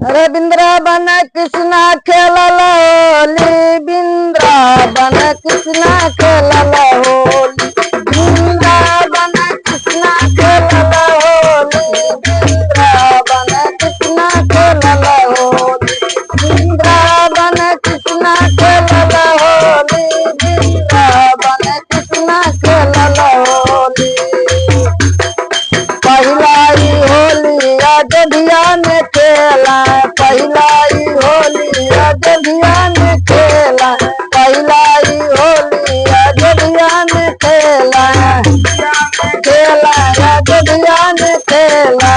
अरे बिंद्रावन कृष्णा खेलल होली, बिंद्रावन कृष्णा खेलल होली, बिंद्रावन कृष्णा खेलल होली, बिंद्रावन कृष्णा खेलल होली, बिंद्रावन कृष्णा खेलल होली, बिंद्रावन कृष्णा खेलल होली। पहिला ई होली अयोध्या में खेला, पहिला ई होली अयोध्या में खेला, पहिला ई होली अयोध्या में खेला, खेला अयोध्या में खेला।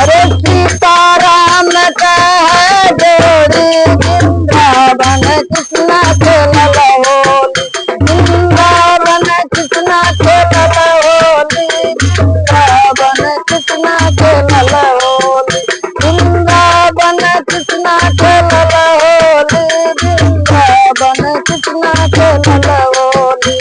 अरे सीताराम का है जोड़ी, वृंदावन कृष्णा खेलल होली, वृंदावन कृष्णा खेलल होली, वृंदावन कृष्णा खेलल होली, वृंदावन कृष्णा खेलल होली, वृंदावन कृष्णा खेलल होली,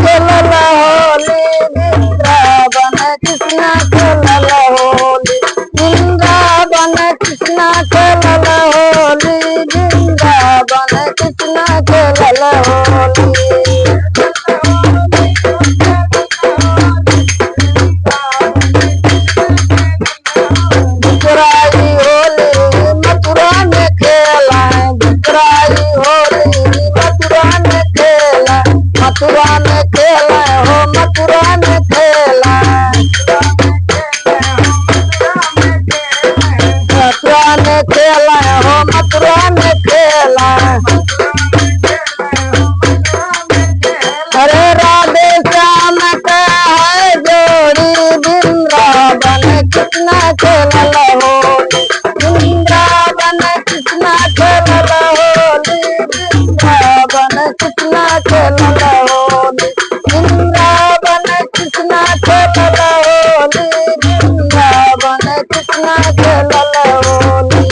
खेलल होली, वृंदावन कृष्णा खेलल होली, वृंदावन कृष्णा खेलल होली, वृंदावन कृष्णा खेलल होली। दूसराई होली मथुरा में खेला, दूसराई होली मथुरा में खेला, मथुरा में खेला हो मथुरा में खेला, मथुरा में खेला हो मथुरा में खेला। अरे राधे श्याम का है जोड़ी, वृंदावन कृष्णा खेलल होली, वृंदावन कृष्णा खेलल होली, वृंदावन कृष्णा खेलल होली, वृंदावन कृष्णा खेलल होली, वृंदावन कृष्णा खेलल होली।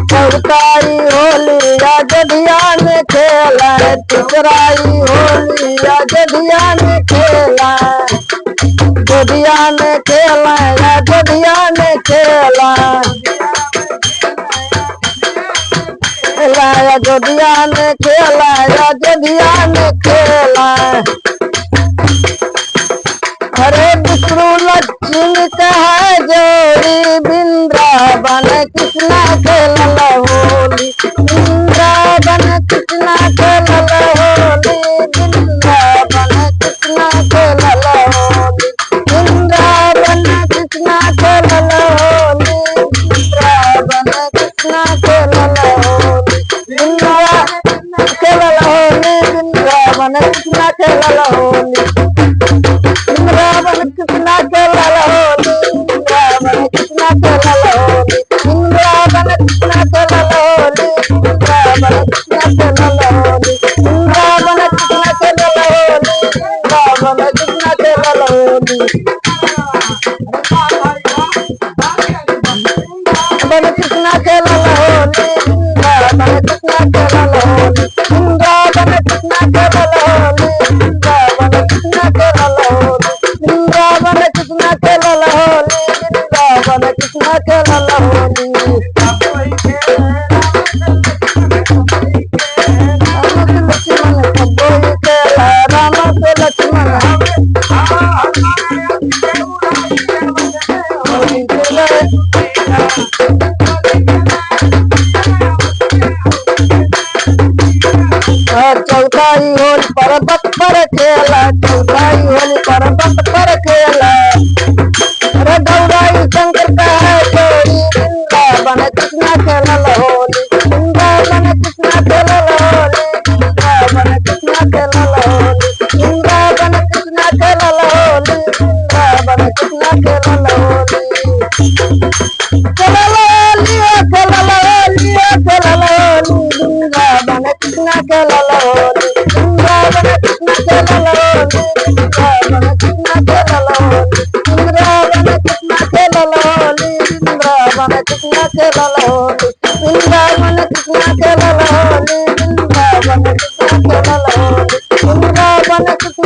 चौथाई होली अयोध्या में खेला, तीसराई होली अयोध्या में खेला, अयोध्या में खेला, अयोध्या में खेला, अयोध्या में खेला, अयोध्या में खेला। अरे विष्णु लक्ष्मी का है जोड़ी, वृंदावन कृष्णा खेलल होली, वृंदावन कृष्णा खेलल होली, वृंदावन कृष्णा खेलल होली, वृंदावन कृष्णा खेलल होली, वृंदावन कृष्णा खेलल होली, वृंदावन खेलल होली, वृंदावन कृष्णा खेलल होली, वृंदावन कृष्णा खेलल होली, वृंदावन कृष्णा खेलल होली, वृंदावन कृष्णा खेलल होली, वृंदावन कृष्णा खेलल होली, वृंदावन कृष्णा खेलल होली, वृंदावन कृष्णा खेलल होली, वृंदावन कृष्णा खेलल होली, वृंदावन कृष्णा खेलल होली, वृंदावन कृष्णा खेलल होली, वृंदावन कृष्णा खेलल होली, वृंदावन कृष्णा खेलल होली, वृंदावन कृष्णा खेलल होली। राम से लक्ष्मण सब खेला, राम से लक्ष्मण खेला। चौथाई होली पर्वत पर खेला, चौथाई होली पर्वत पर खेला। अरे गौराई शंकर का है जोड़ी, वृंदावन कृष्णा खेलल होली, वृंदावन कृष्णा खेलल होली, वृंदावन कृष्णा खेलल होली, वृंदावन कृष्णा खेलल होली, वृंदावन कृष्णा खेलल होली, खेलल होली, खेलल होली, खेलल होली, वृंदावन कृष्णा खेलल होली, वृंदावन कृष्णा खेलल होली, वृंदावन कृष्णा खेलल होली, वृंदावन कृष्णा खेलल होली, वृंदावन कृष्णा खेलल होली, वृंदावन कृष्णा खेलल होली, वृंदावन कृष्णा खेलल होली। पवन सुत